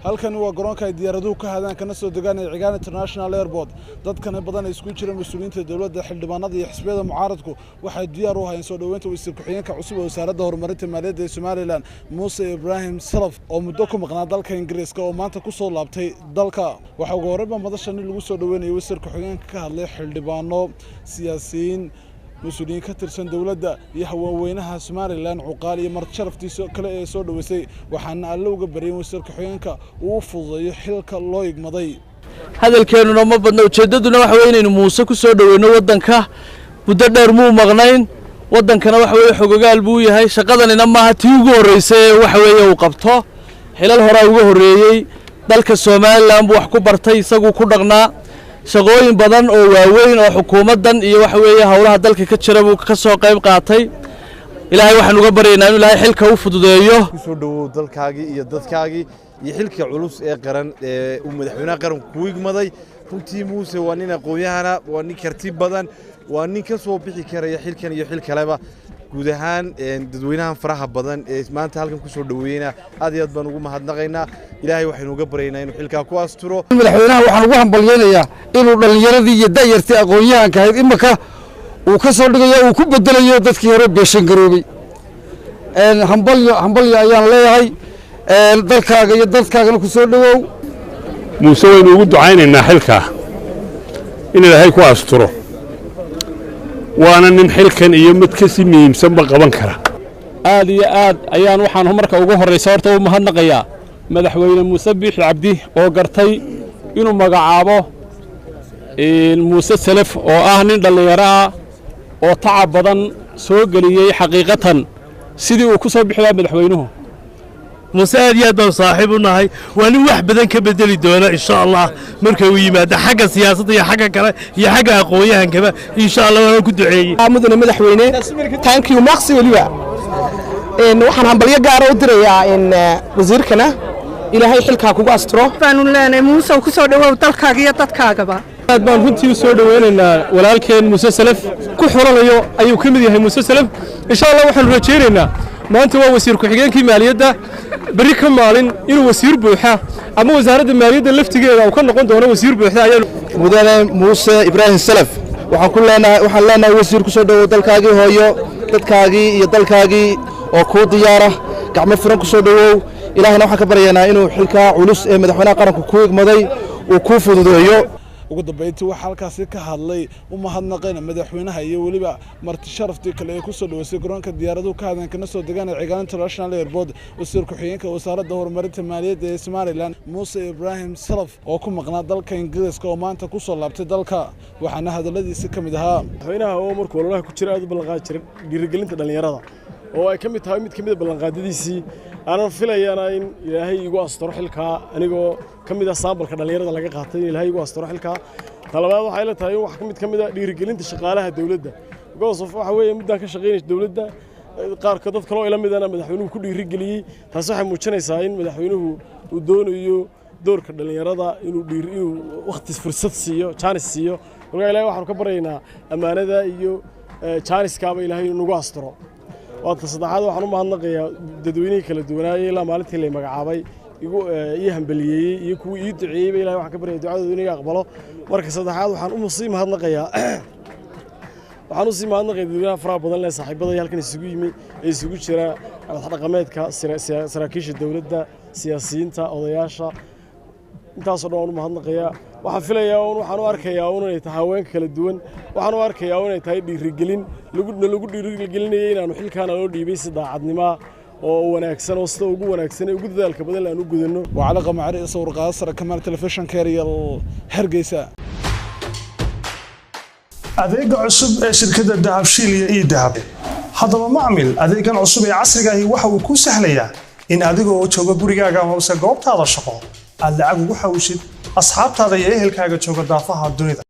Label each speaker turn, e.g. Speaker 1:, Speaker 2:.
Speaker 1: Halkani waa garoonka ay diyaaraduhu ka hadaan kana soo degaan ee Cigaal International Airport. Dadkana badan ay isku jireen mas-uuliyiinta dowladda, xildhibaanada iyo xisbiyada mucaaradku waxay diyaar u hayeen soo dhoweynta wasiir ku-xigeenka cusub ee wasaaradda horumarinta maaliyadda ee Somalilan, Muuse Ibraahim Salaf, oo muddo ku maqnaa dalka Ingiriiska oo maanta ku soo laabtay dalka. Waxaa ugu horreynba madashani lagu soo dhoweynayay wasiir ku-xigeenka ka hadlay xildhibaano, siyaasiyiin, mas-uuliyiin ka tirsan dowladda iyo haweenweynaha Somalilan, cuqaal iyo marti sharaftiisa kale ee soo dhoweysay. Waxaana alle uga baryay wasiir ku-xigeenka uu u fududeeyo xilka loo igmaday.
Speaker 2: Hadalkeennuna ma badna, ujeeddaduna waxa weye inaynu Muuse ku soo dhoweyno waddanka. Muddo dheer muu maqnayn waddankana, waxa weeye xogogaal buu yahay. Shaqadanina maaha tii ugu horreysay ee waxa weeye uu qabto, xilal horaa uga horreeyey. Dalka Somalilan buu wax ku bartay, isaguu ku dhaqnaa. Shaqooyin badan oo waaweyn oo xukuumaddan iyo waxa weeye howlaha dalka ka jira buu ka soo qayb qaatay. Ilaahay waxaan uga baryaynaa inuu Ilaahay xilka u fududeeyo.
Speaker 3: Kusoo dhowow dalkaagii iyo dadkaagii iyo xilka culus ee qaran ee uu madaxweynaha qaranku kuu igmaday. Runtii Muuse waa nin aqoon-yahana, waa nin karti badan, waa nin ka soo bixi karaya xilkan iyo xil kaleba. Guud ahaan dadweynahan faraha badan ee maanta halkan ku soo dhoweeyeyna aad iyo aad baan ugu mahadnaqaynaa. Ilaahay waxaynu uga baryaynaa inuu xilkaa ku asturo.
Speaker 4: Madaxweynaha waxaan ugu hambalyaynayaa inuu dhallinyaradii iyo da'yartii aqoon-yahanka ahayd imaka uu ka soo dhigayo, uu ku bedelayo dadkii hore beeshan garoobay. Hambalyo, hambalyo ayaan leeyahay. Dalkaaga iyo dadkaagana ku soo dhowow.
Speaker 5: Muuse waynu ugu ducaynaynaa xilkaa in Ilaahay ku asturo, waana nin xilkan iyo mid ka sii muhiimsanba qaban kara.
Speaker 6: Aad iyo aad ayaan waxaan marka ugu horraysa horta u mahadnaqayaa Madaxweyne Muuse Biixi Cabdi oo gartay inuu magacaabo Muuse Selef, oo ah nin dhallinyaro ah oo tacab badan soo geliyey xaqiiqatan sidii uu ku soo bixi lahaa madaxweynuhu.
Speaker 7: Muuse aad iyo aad baanu saaxiib u nahay. Waa nin wax badan ka bedeli doona, insha Allah, marka uu yimaado xagga siyaasadda iyo xagga kale iyo xagga aqoon-yahankaba, insha Allah. Waana ku duceeyey.
Speaker 8: Mudane madaxweyne, thank you, merci. Weliba waxaan hambalyo gaara u dirayaa wasiirkana. Ilaahay xilkaa kugu asturo.
Speaker 9: Baanu leenahay, Muuse, ku soo dhowow dalkaaga iyo dadkaagaba.
Speaker 6: Aad baan runtii u soo dhoweynaynaa walaalkeen Muuse Salaf. Ku xulanayo ayuu ka mid yahay Muuse Salaf, insha Allah. Waxaanu rajaynaynaa, maanta waa wasiir ku-xigeenkii maaliyadda, berri ka maalin inuu wasiir buuxa ama wasaaradda maaliyadda laftigeeda uu ka noqon doono wasiir buuxda ayaa.
Speaker 4: Mudane Muuse Ibraahim Salaf, waxaan ku leenahay, waxaan leenahay, wasiir, ku soo dhowow dalkaagii hooyo, dadkaagii iyo dalkaagii oo kuu diyaara. Gacmo furan ku soo dhowow. Ilaahayna waxaan ka baryaynaa inuu xilkaa culus ee madaxweynaha qaranku kuu igmaday uu kuu fududeeyo.
Speaker 1: Ugu dambeyntii waxaa halkaasi ka hadlay, u mahadnaqayna madaxweynaha iyo weliba marti sharaftii kale ee kusoo dhaweysay garoonka diyaaraduhu ka hadeen kana soo degaan ee Cigaal International Airport, wasiir ku-xigeenka wasaaradda horumarinta maaliyadda ee Somalilan, Muuse Ibraahim Salaf, oo ku maqnaa dalka Ingiriiska oo maanta ku soo laabtay dalka. Waxaana hadalladiisi ka mid ahaa:
Speaker 10: Madaxweynaha oo markuu ololaha ku jira aad u ballanqaadi jiray dhiirigelinta dhallinyarada, oo ay ka mid tahay mid ka mid a ballanqaadadiisii, aanan filayana in Ilaahay igu asturo xilkaa, anigoo ka mid ah sample-ka dhallinyarada laga qaatay, in Ilaahay igu asturo xilkaa. Talabaad waxay la tahay in wax ka mid a dhiirigelinta shaqaalaha dowladda, because of waxa weeye muddaan ka shaqaynaysa dowladda, qaarka dad kaloo ila midana madaxweynuhu ku dhiirigeliyey. Taasi waxay muujinaysaa in madaxweynuhu uu doonayo doorka dhallinyarada inuu wakhti fursad siiyo, jaanis siiyo. Marka Ilahay waxaanu ka baryaynaa ammaanada iyo jaaniskaaba Ilaahay inuu nagu asturo. Waata saddexaad, waxaan u mahadnaqayaa dadweynihii kala duwanaayey ilaa maalintii lay magacaabay igu ii hambaliyeeyey iyo kuwii ii duceeyeyba. Ilahay waxaan ka baryaya ducadooda inuu iga aqbalo. Marka saddexaad waxaan usii mahadnaqayaa dadweynaha faraha badan leh, saaxiibada halkan isugu yimi ee isugu jira madax dhaqameedka, saraakiisha dowladda, siyaasiyiinta, odayaasha. Intaasoo dhan waan u mahadnaqayaa. Waxaan filayaa un, waxaan u arkayaa un inay tahay haweenka kala duwan, waxaan u arkayaa un inay tahay dhiirigelin lagu dhiirigelinayay inaanu xilkaana loo dhiibay si daacadnimoa oo wanaagsan oo sida ugu wanaagsan ee ugu dadaalka badan aan u gudanno.
Speaker 1: Waa Cali Qamacari, sawir qaada Kamaal, Telefishinka Ariel, Hargeysa.
Speaker 11: Adeega cusub ee shirkadda Dahabshiil iyo eDahab. Haddaba macmil, adeegan cusub ee casriga ahi waxa uu kuu sahlayaa in adigoo jooga gurigaaga amase goobtaada shaqo aad lacag ugu xawshid asxaabtaada iyo ehelkaaga jooga daafaha dunida.